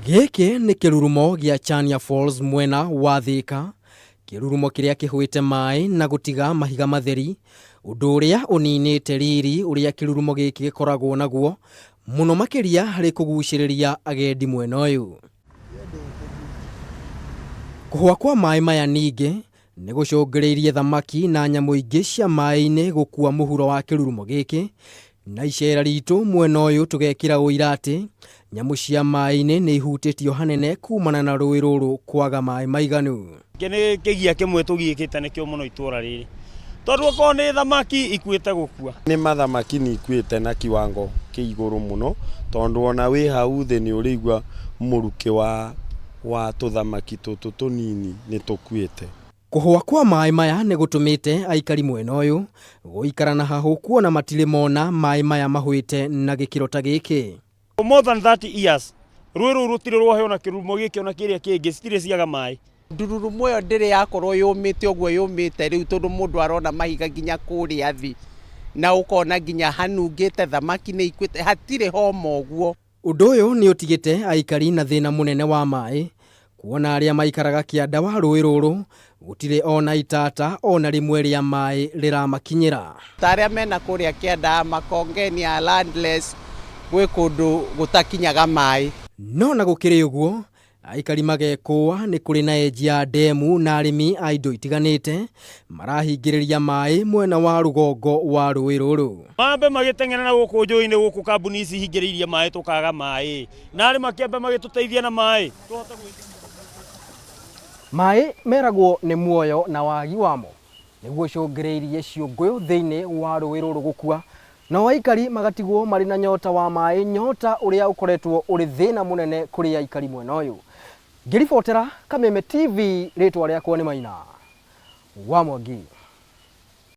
Gĩkĩ nĩ kĩrurumo gĩa Chania Falls mwena wa Thika, kĩrurumo kĩrĩa kĩhũĩte maĩ na gũtiga mahiga matheri, ũndũ ũrĩa ũninĩte riri ũrĩa kĩrurumo gĩkĩ gĩkoragwo naguo, mũno makĩria harĩ kũgucĩrĩria agendi mwena ũyũ. Kũhũa kwa maĩ maya ningĩ nĩ gũcũngĩrĩirie thamaki na nyamũ ingĩ cia maĩ-inĩ gũkua mũhuro wa kĩrurumo gĩkĩ, na icera ritũ mwena ũyũ tũgekĩra ũira atĩ nyamũ cia maĩ-inĩ nĩ ihutĩtio hanene kumana na rũĩ rũrũ kwaga maĩ maiganu. Gĩkĩ nĩ kĩgia kĩmwe tũgiĩkĩte nĩkĩo mũno itũra rĩrĩ tondũ okorwo nĩ thamaki ikuĩte gũkua. Nĩ mathamaki nĩ ikuĩte na kiwango kĩ igũrũ mũno tondũ ona wĩ hau thĩ nĩ ũrĩigua mũrukĩ wa wa tũthamaki tũtũ tũnini nĩ tũkuĩte. Kũhũa kwa maĩ maya nĩ gũtũmĩte aikari mwena ũyũ gũikara na hahũ kuona matirĩ mona maĩ maya mahũĩte na gĩkĩro ta gĩkĩ. For more than 30 years rũĩ rũu rũtirĩ rwaheo na kĩrurumo gĩkĩ ona kĩrĩa kĩngĩ citirĩ ciaga maĩ. Ndururumo ĩyo ndĩrĩ yakorwo yũmĩte ũguo yũmĩte rĩu tondũ mũndũ arona mahiga nginya kũrĩa thĩ na ũkona nginya hanungĩte thamaki nĩ ikuĩte hatirĩ homa ũguo. Ũndũ ũyũ nĩ ũtigĩte aikari na thĩna mũnene wa maĩ, kuona arĩa maikaraga kĩanda wa rũĩ rũrũ gũtirĩ ona itata ona rĩmwe rĩa maĩ rĩramakinyĩra. Ta arĩa mena kũrĩa kĩanda Makongeni a landless gwĩ kũndũ gũtakinyaga maĩ. No na gũkĩrĩ ũguo, aikari magekũa nĩ kũrĩ na enji a ndemu na arĩmi a indo itiganĩte marahingĩrĩria maĩ mwena wa rũgongo wa rũĩ rũrũ. Mambe magĩteng'era na gũkũ njũĩ-inĩ gũkũ kambuni ici ihingĩrĩirie maĩ tũkaga maĩ na arĩ makĩambe magĩtũteithia na maĩ tũhote gwĩka. Maĩ meragwo nĩ muoyo na wagi wamo nĩguo ũcũngĩrĩirie ciũngũyũ thĩinĩ wa rũĩ rũrũ gũkua, nao aikari magatigwo marĩ na nyota wa maĩ, nyota ũrĩa ũkoretwo ũrĩ thĩna mũnene kũrĩ aikari mwena ũyũ. Ngĩribotera Kameme TV, rĩtwa rĩakwa nĩ Maina wa Mwangi.